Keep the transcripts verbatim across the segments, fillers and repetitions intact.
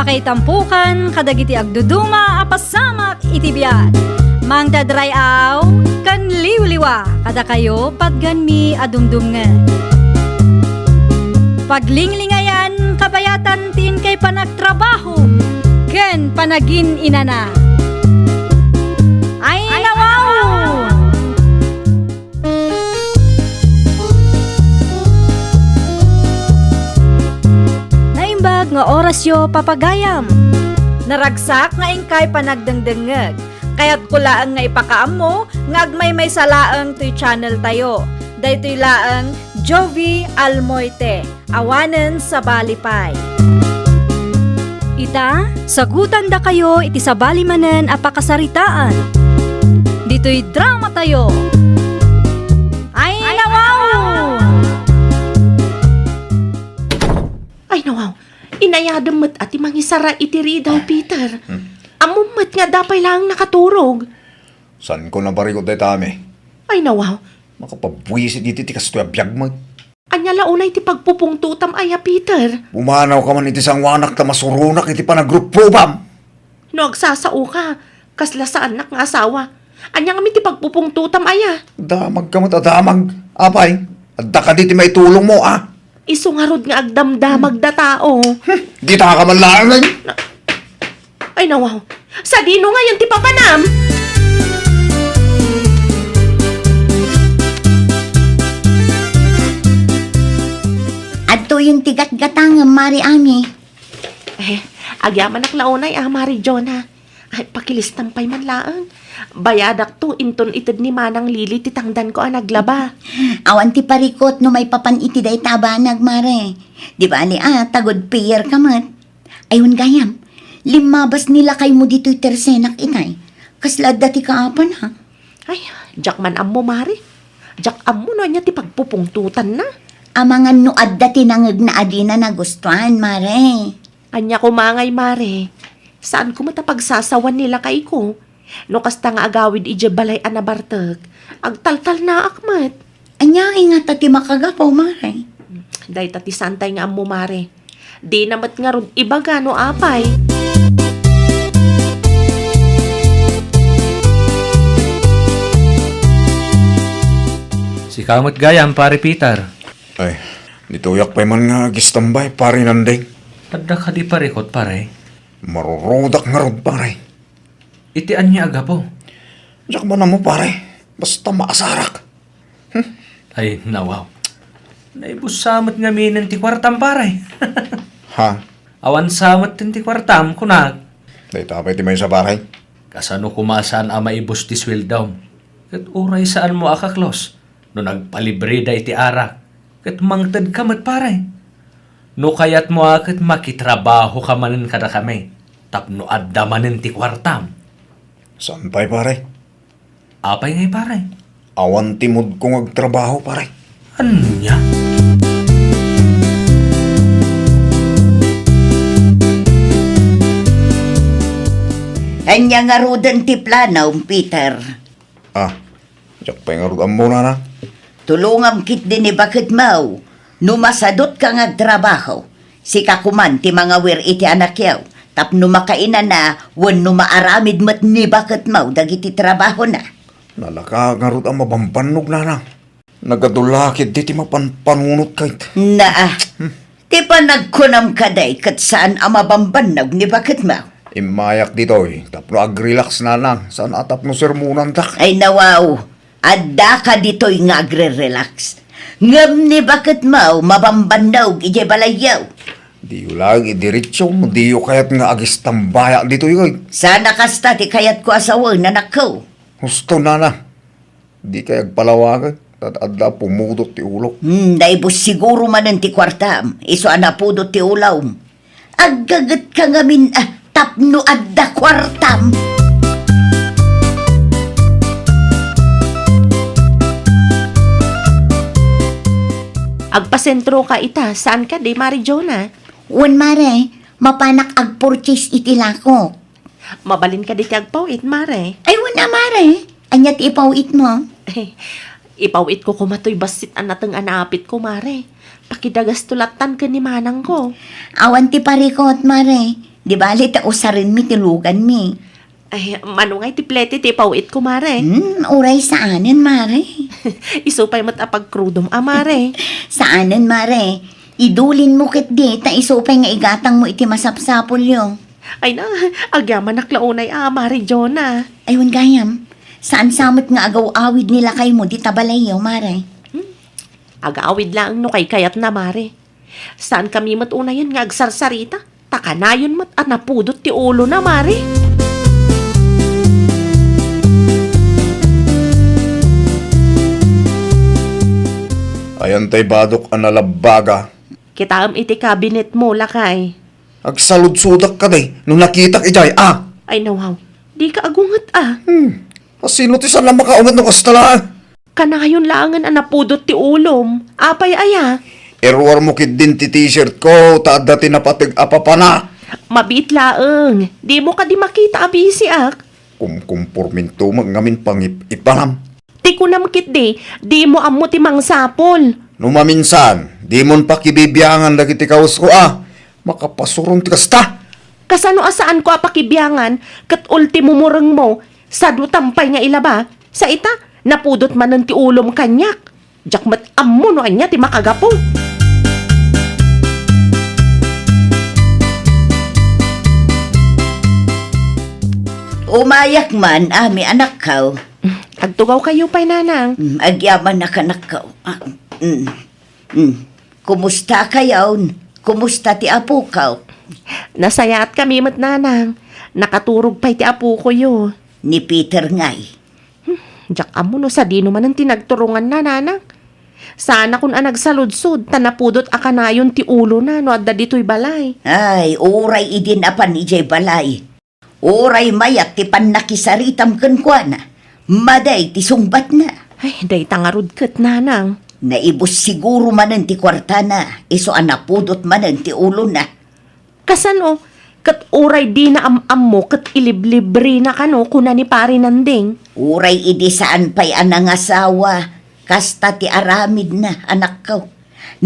Pakaitampukan kadagiti agduduma a pasamak iti biag. Mangted ray-aw ken liwliwa kadakayo patgenmi a dumdumngeg. Paglinglingayan kabayatan ti inkay panagtrabaho ken panagin-inana. Ay, nawaw! Naimbag nga orasyo, papagayam. Naragsak nga inkay panagdengdengngeg. Kayatko laeng nga ipakaammo nga agmaymaysa laeng toy channel tayo. Daytoy laeng Jovi Almoite. Awanen sabali pay. Ita, sagutandakayo iti sabali manen a pakasaritaan. Ditoy drama tayo. Ay, nawaw! Ay, nawaw. Inayadem met a ti mangisara iti ridaw, Peter. Hmm. Ammom met nga adda pay laeng nakaturog. Saanko nabarikot dayta, Ami. Ay, nawaw. Makapabuisit iti ti kastoy a biag met. Ania la unay ti pagpupungtotam aya, Peter? Pumanawka man iti sangoanak ta masuronak iti panagruprubbam. No agsasaoka, kasla saannak nga asawa. Ania ngamin ti pagpupungtotam aya? Damagka met a damag. Apay, adda kadi ti maitulongmo, a? Isu ngarud nga agdamdamag da tao. Hmm, ditaka man laeng. Ay, nawaw. Sadino ngayon ti papanam? Adtoyen ti gatgatangem, Mari Ami. Eh, agyamanak la unay a, Mari Jonah. Ay, pakilistam pay man laeng. Bayadakto inton ited ni Manang Lili ti tangdanko a naglaba. Awan ti parikot no maipapan iti dayta a banag, Mare. Di bali a, ta good payer ka met. Ay, wen gayam, limmabas ni lakaymo ditoy tersenak itay. Kasla adda ti kaapan, ha? Ay, diak man ammo, Mare. Diak ammo no ania ti pagpupungtotanna. Amangan no adda ti nangegna a dina nagustuan, Mare. Ania koma ngay, Mare? Saanko met a pagsasawan ni lakayko. No kasta nga agawid idiay balay a nabartek, agtaltalnaak met. Ania ngay ngata ti makagapu, Mare? Dayta ti saantay nga ammo, Mare. Dina met ngarud ibaga no apay. Sika met gayam, Pare Peter. Ay, ditoyak pay man nga agistambay, Pare Nandeng. Adda kadi parikot, pare? Marurudak ngarud, pare. Iti ania a gapu? Diak man ammo, pare. Basta maasarak. Hmm? Ay, nawaw. Naibus sa met ngaminen ti kuartam, pare. Ha? Awan sa met ti kuartam, kunak. Dayta pay ti maysa, pare. Kasano koma saan a maibus ti sueldom? Ket uray saanmo a kaklos no nagpalibreda iti arak, ket mangtedka met, pare. No kayatmo a ket makitrabahoka manen kadakami tapno adda manen ti kuartam. Saan pay, pare? Apay ngay, pare? Awan ti moodko nga agtrabaho, pare. Ania? Ania ngaruden ti planom, Peter? Ah, diak pay ngarud ammo, nana. Tulongam ketdi ni baketmo. No masadutka nga agtrabaho, sika koman ti mangawir iti anakyo tapno makainana wenno maaramid met ni baketmo dagiti trabahona. Nalaka ngarud a mabambannog, nana. Nagadu la ketdi ti mapanpanunot kayt. Naa. Hmm. Ti panagkunam kadi ket saan a mabambannog ni baketmo. Immayak ditoy tapno agrelax, nana, saan a tapno sermonandak. Ay, nawaw, addaka ditoy nga agre-relax. Ngem ni baketmo mabambannog idiay balayyo. Diyo laeng idiretso no diyo kayat nga agistambaya ditoy, oy. Saan a kasta ti kayatko a sawen, anakko. Husto, nana. Dikay agpalawag, ta adda pumudot ti ulok. Hmm, naibus siguro manen ti kuartam, isu a napudot ti ulom. Aggagetka ngamin, ah, tapno adda kuartam. Agpasentroka ita, saan kadi, Mari Jonah? Wen, Mare, mapanak agpurchase iti lakok. Mabalin kadi ti agpaw-it, Mare? Ay, wen a, Mare. Ania ti ipaw-itmo? Ipaw-itko koma toy bassit a nateng a naapitko, Mare. Pakidagasto lattan ken ni manangko. Awan ti parikot, Mare. Di bali ta usarenmi ti luganmi. Ay, mano ngay ti plete ti ipaw-itko, Mare? Hmm, uray saanen, Mare. Isu pay met a pagkrudom a, Mare. Saanen, Mare. Idulinmo ketdi, ta isu pay nga igatangmo iti masapsapulyo. Ay na, agyamanak la unay a, Mare Jonah. Ay, wen gayam. Saan sa met nga agaw-awid ni lakaymo dita balayyo, Mare? Hmm? Agawid laeng no kaykayatna, Mare. Saankami met unayen nga agsarsarita, ta kanayon met a napudot ti ulona, Mare. Ayan tay badok a nalabbaga. Kitaem iti kabinetmo, lakay. Agsaludsodak kadi no nakitak idiay, a! Ay, nawaw. Dika agunget, a. Hmm. Asino ti saan a makaunget no kasta laeng? Kanayon laengen a napudot ti ulom. Apay aya? Iruarmo ketdin ti t-shirt ko, ta adda ti napateg a papana. Mabiit laeng. Dimo kadi makita a bisiak? Kumkumporminto met ngamin pangip-ipanam. Ti kunam ketdi, dimo ammo ti mangsapul. No maminsan, dimon pakibibiangan dagiti kawes ko a. Makapasuron ti kasta. Kasano a saanko a pakibiangan ket ultimo murengmo, sadutam pay nga ilaba? Sa ita, napudot manen ti ulom kaniak. Diak met ammo no ania ti makagapu. Umayak man, Ami, anakko. Agtugawkayo pay, Nanang. Mm, agyamanak, anakko. Ah, mm, mm. Kumusta kayon? Kumusta ti apuko? Nasayaatkami met, Nanang. Nakaturog pay ti apukoyo. Ni Peter ngay. Hmm, diak ammo no sadino manen ti nagturonganna, Nanang. Saanakon a nagsaludsod, ta napudot a kanayon ti ulona no adda ditoy balay. Ay, uray idi napan idiay balay. Uray mayat ti pannakisaritam kenkuana, madi ti sungbatna. Ay, dayta ngarud ket, Nanang. Naibus siguro manen ti kuartana, isu a napudot manen ti ulona. Kasano? Ket uray dina am-ammo ket iliblibrina kano, kuna ni Pari Nanding. Uray idi saan pay a nangasawa, kasta ti aramidna, anakko.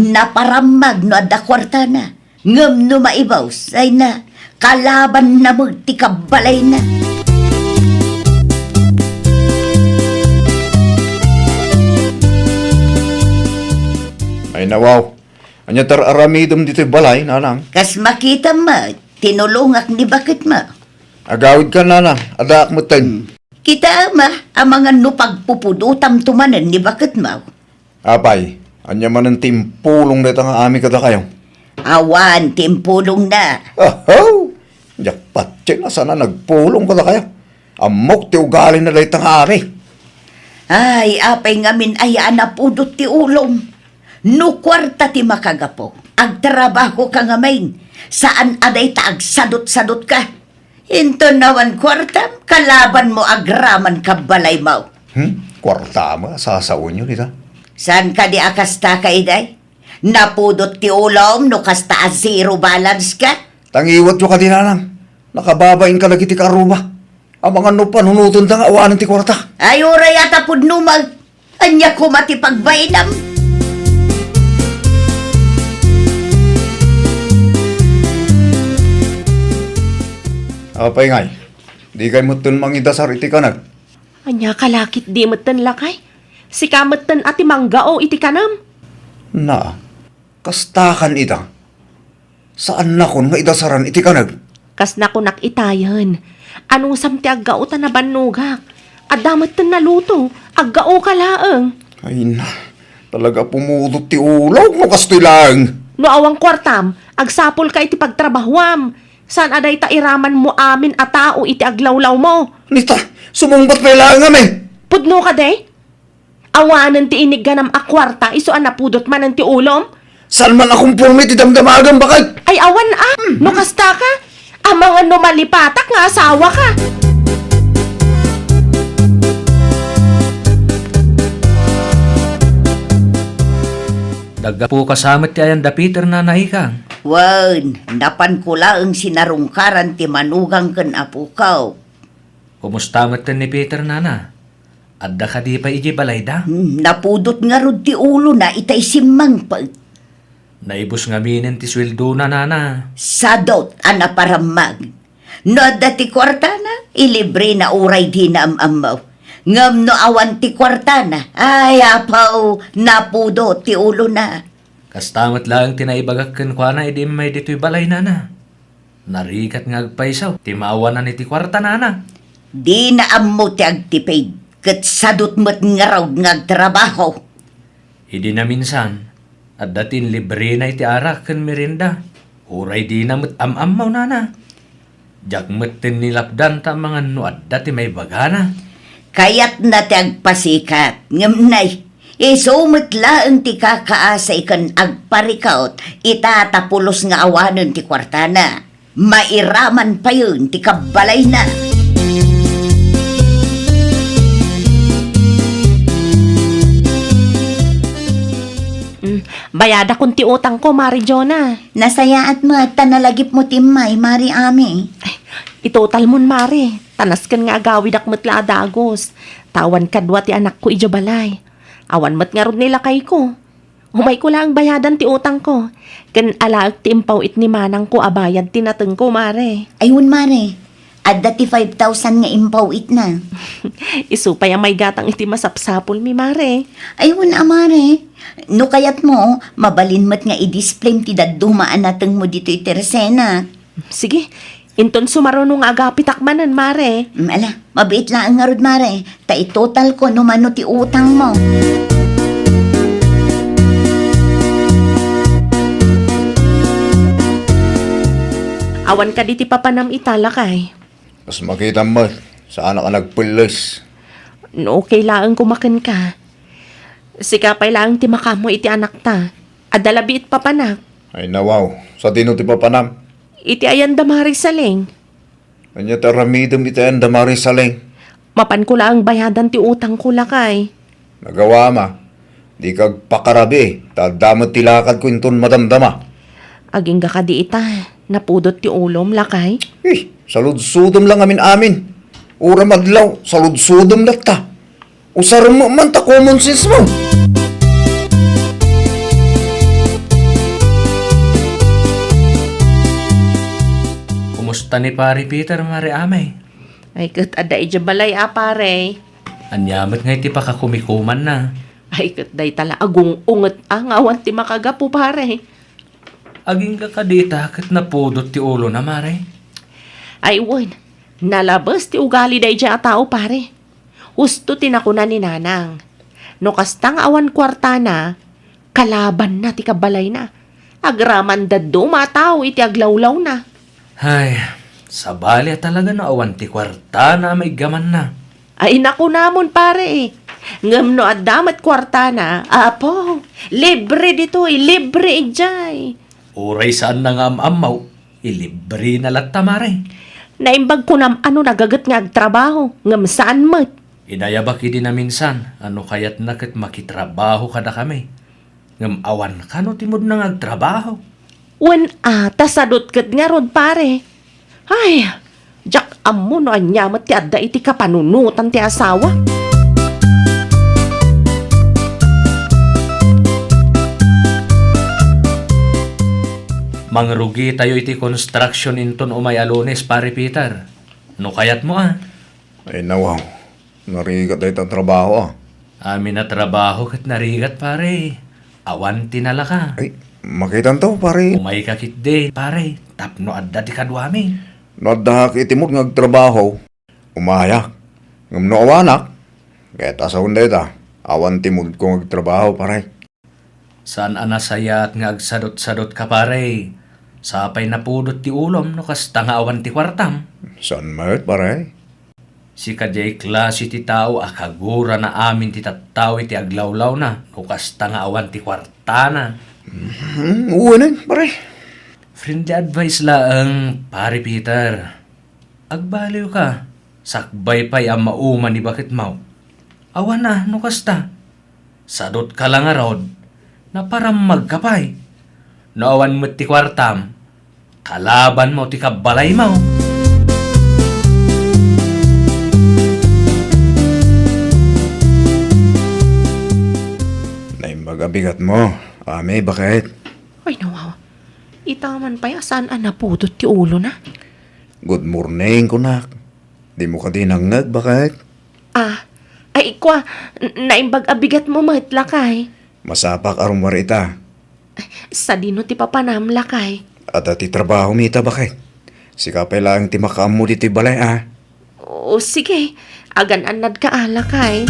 Naparammag no adda kuartana. Ngem no maibaw, sayna, kalabanna met ti kabbalayna. Ay, nawaw. Ania ti ar-aramidem ditoy balay, Nanang? Kas makitam met, tinulongak ni baketmo. Agawidka, Nanang. Addaak metten. Kitaem a, amangan no pagpupudotamto manen ni baketmo. Apay, ania manen ti impulong dayta nga Ami kadakayo? Awan ti impulongna. Ahaw! Diak patien a saan a nagpulong kadakayo. Ammok ti ugalina dayta nga Ami. Ay, apay ngamin aya a napudot ti ulom? No kuarta ti makagapu, agtrabahoka ngamin. Saan a dayta agsadutsadutka. Inton awan kuartam, kalabanmo agraman kabbalaymo. Hmm? Kuartam a sasaonyo dita? Saan kadi a kasta ka, iday? Napudot ti ulom no kasta a zero balance ka? Tangiwatyo kadi, Nanang. Nakababain kadagiti kaarruba. Amangan no panunotenda nga awanen ti kuarta. Ay, uray a ta pudno met. Ania koma ti pagbainam? Apay ngay, dikay metten mangidasar iti kaneg? Ania ka la ketdi metten, lakay? Sika metten a ti manggao iti kanem. Na, kastakan ita. Saannakon nga idasaran iti kaneg. Kas nakunak itayen, anusam ti aggao ta nabannogak? Adda metten naluto, aggaoka laeng. Ay na, talaga pumudot ti ulok no kastoy laeng. No awan kuartam, agsapulka iti pagtrabahuam. Saan a dayta iramanmo amin a tao iti aglawlawmo? Nita, sumungbat pay laeng amin. Pudno kadi? Awanen ti inigganam a kuarta isu a napudot manen ti ulom? Saan man a kumporme ti damdamagam, baket? Ay, awan a! No kasta ka, amangan no malipatak nga asawa ka. Naggapu ka sa met ti ayan da Peter, Nana Ikang? Wen, napanko laeng sinarungkaran ti manugang ken apuko. Kumusta metten ni Peter, Nana? Adda kadi pay idiay balayda? Hmm, napudot ngarud ti ulona itay simmangpet. Naibus ngaminen ti sueldona, nana. Sadut a naparammag. No adda ti kuartana, ilibrena uray dina am-ammo. Ngem no awan ti kuartana, ay, apaw, napudot ti ulona. Kasta met laeng ti naibagak kenkuana idi immay ditoy balay, nana. Narigat nga agpayso ti maawanan iti kuarta, nana. Dina ammo ti agtipid, ket sadut met ngarud nga agtrabaho. Idi naminsan, adda ti inlibrena iti arak ken merienda. Uray dina met am-ammo, nana. Diak met ti nilapdan ta amangan no adda ti maibagana. Kayatna ti agpasikat, ngem nay, isu met laeng ti kakaasi ken agparikut ita ta pulos nga awanen ti kuartana. Mairaman payen ti kabbalayna. Mm, bayadakon ti utangko, Mari Jona. Nasayaat met ta nalagipmo ti immay, Mari Ami. Ay, itotalmon, Mari. Ta nasken nga agawidak met la a dagus. Ta awan kadua ti anakko idiay balay. Awan met ngarud ni lakayko. Umayko laeng bayadan ti utangko. Ken alaek ti impaw-it ni manangko a bayad ti natengko, Mare. Ay, wen, Mare. Adda ti five thousand nga impaw-itna. Isu pay a maigatang iti masapsapulmi, Mare. Ay, wen a, Mare. No kayatmo, mabalin met nga i-displayem ti dadduma a natengmo ditoy tersenak. Sige, inton sumaruno nga agapitak manen, Mare. Mm, ala, mabiit laeng ngarud, Mare. Ta itotalko no mano ti utangmo. Awan kadi ti papanam ita, lakay? Kas makitam met, saanak a nagpelles. No okay laeng koma kenka. Sika pay laeng ti makaammo iti anakta. Adda labi iti papanak. Ay, nawaw. Sadino ti papanam? Iti ayan da Mari Saling. Ania ti aramidem iti ayan da Mari Saling? Mapanko laeng bayadan ti utangko, lakay. Nagawam a. Dika agpakarabii, ta adda met ti lakadko inton madamdama. Agingga kadi ita, napudot ti ulom, lakay? Eh, saludsodem la ngamin-amin. Uray madlaw, saludsodem latta. Usarem man ta common sense mo. Kumusta ni Pare Peter, Mare Amay? Ay, ket adda idiay balay a, pare. Ania met ngay ti pakakumikumanna? Ay, ket dayta la agung-unget a nga awan ti makagapu, pare. Agingga kadi ita ket napudot ti ulona, Mare? Ay, wen. Nalabes ti ugali daydiay a tao, pare. Husto ti nakuna ni Nanang. No kasta nga awan kuartana, kalabanna ti kabalayna. Agraman dadduma a tao iti aglawlawna. Ay, sabali a talaga no awan ti kuartana a maiggamanna. Ay, nakunamon, pare, eh. Ngem no adda met kuartana, apo, libre ditoy, libre idiay. Uray saanna nga am-ammaw, ilibrena latta, Mare. Naimbag kunam a no nagaget nga agtrabaho, ngem saan met. Inayabak idi naminsan a no kayatna ket makitrabaho kadakami. Ngem awan kano ti mudna nga agtrabaho. Wen a, ta sadut ket ngarud, pare. Ay, diak ammo no ania met ti adda iti kapanunotan ti asawa. Mangrugitayo iti construction inton umay a Lunes, Pare Peter. No kayatmo, a. Ay, nawaw. Narigat dayta a trabaho, a. Amin a trabaho ket narigat, pare. Awan ti nalaka. Ay, makitanto, pare. Umayka ketdi, pare, tapno adda ti kaduami. No addaak iti mood nga agtrabaho, umayak. Ngem no awanak, ket asawen dayta, awan ti moodko nga agtrabaho, pare. Saan a nasayaat nga agsadutsadutka, pare. Sapay napudot ti ulom no kasta nga awan ti kuartam. Saan met, pare? Sika diay klase ti tao a kagurana amin ti tattao iti aglawlawna no kasta nga awan ti kuartana. Hmm, wen, pare. Friendly advice laeng, Pare Peter. Agbaliwka, sakbay pay a mauma ni baketmo. Awan a no kasta. Sadutka la ngarud, naparammagka pay. No awan met ti kuartam, kalabanmo ti kabbalaymo. Naimbag a bigatmo, Ami, baket. Ay, nawaw. Ita man pay a saan a napudot ti ulona. Good morning, kunak. Dimo kadi nangngeg, baket? Ah, ay, kua, n-, naimbag a bigatmo met, lakay. Masapak a rummuar ita. Sadino ti papanam, lakay? Adda ti trabahomi ita, baket. Sika pay laeng ti makaammo ditoy balay, a. O, sige. Agan-annadka a, lakay.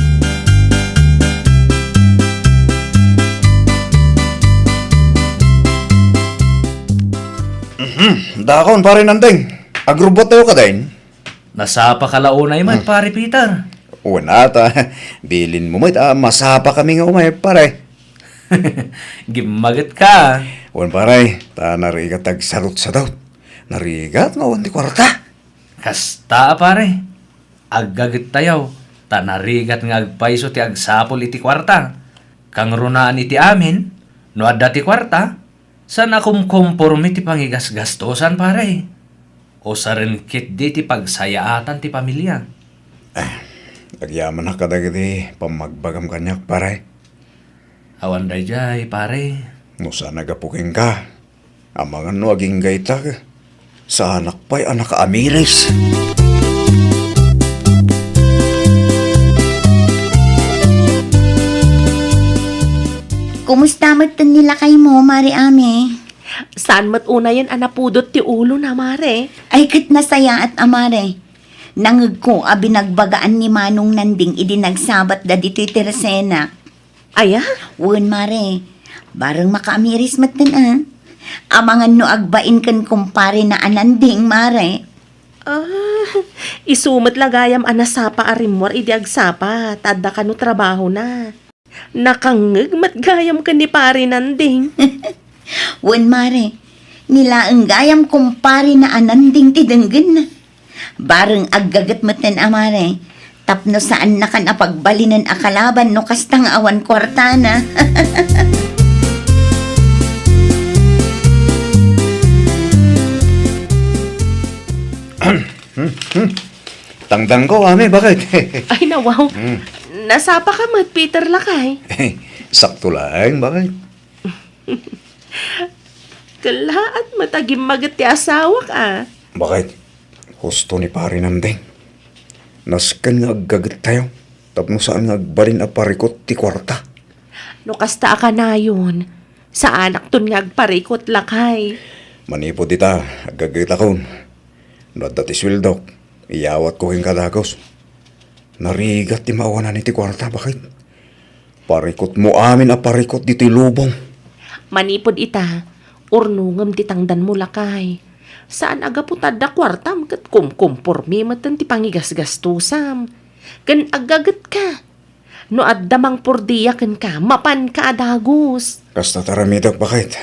Mhm. Dakon, pare Nandeng. Agrubbot tayo kadin. Nasapaka la unay met, hmm, pare Peter. Wen ata. Bilinmo met a masapakami nga umay, pare. Gimmagetka. Wen, pare, ta narigat ti agsarutsadot. Narigat nga awan ti kuarta. Kasta a, pare. Aggagettayo, ta narigat nga agpayso ti agsapul iti kuarta. Kangrunaan iti amin, no adda ti kuarta, saan a kumkomporme ti pangigasgastosan, pare. Usaren ketdi ti pagsayaatan ti pamilia. Ah, agyamanak kadagiti pammagbagam kaniak, pare. Awan daydiay, pare. No saan a gapu kenka, amangan no agingga ita, saanak pay a nakaamiris. Kumusta met ni lakaymo, Mare Ame? Saan met unayen a napudot ti ulona, Mare? Ay, ket nasayaat a, Mare. Nangngegko a binagbagaan ni Manong Nanding idi nagsabatda ditoy Teresena. Aya? Wen, Mare. Bareng makaamiris metten, a. Amangan no agbain ken kumparena a Nanding, Mare. Ah, isu met la gayam a nasapa a rimmuar idi agsapa, ta adda kano trabahona. Nakangngeg met gayam ken ni Pare Nanding. Wen, Mare. Ni laeng gayam kumparena a Nanding ti denggenna. Bareng aggaget metten a, Mare, tapno saannakan a pagbalinen a kalaban no kasta nga awan kuartana. Tangdangko, Ame, baket? Ay, nawaw. Hmm. Nasapaka met, Peter, lakay. Sakto laeng, baket? Kellaat met a gimmaget ti asawak, a. Baket, husto ni Pare Nanding. Nasken nga aggagettayo tapno saan nga agbalin a parikut ti kuarta. No kasta a kanayon, saanakton nga agparikut, lakay. Manipud ita, aggagetakon. No adda ti sueldok, iyawatko kenka dagus. Narigat ti maawanan iti kuarta, baket? Parikutmo amin a parikut ditoy lubong. Manipud ita, urnongem ti tangdanmo, lakay. Saan a gapu ta adda kuartam ket kumkumporme metten ti pangigasgastosam. Ken aggagetka. No adda mangpordia kenka, mapanka a dagus. Kasta ti aramidek, baket.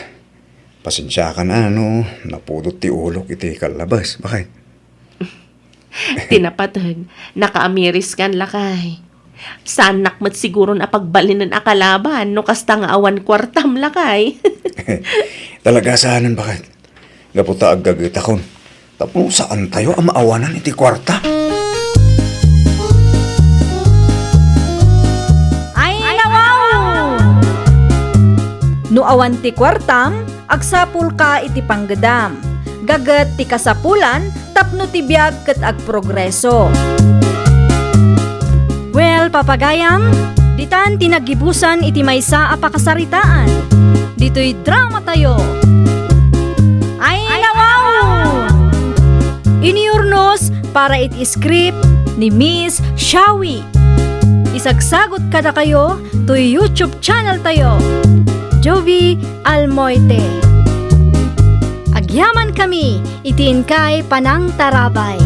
Pasensiakan a no napudot ti ulok iti kallabes, baket. Ti napateg, nakaamiriskan, lakay. Saannak met siguron a pagbalinen a kalaban no kasta nga awan kuartam, lakay. Talaga saanen, baket. Gapu ta aggagetakon. Tapno saantayo a maawanan iti kuarta. Ay, nawaw! No awan ti kuartam, agsapulka iti panggedam. Gaget ti kasapulan tapno ti biag ket agprogreso. Well, papagayam, ditan ti naggibusan iti maysa a pakasaritaan. Ditoy dramatayo. Ay, nawaw! Inurnos para iti script ni Miss Shawi. Isagsagut kadakayo toy YouTube channel tayo, Jovi Almoite. Agyamankami iti inkay panangtarabay.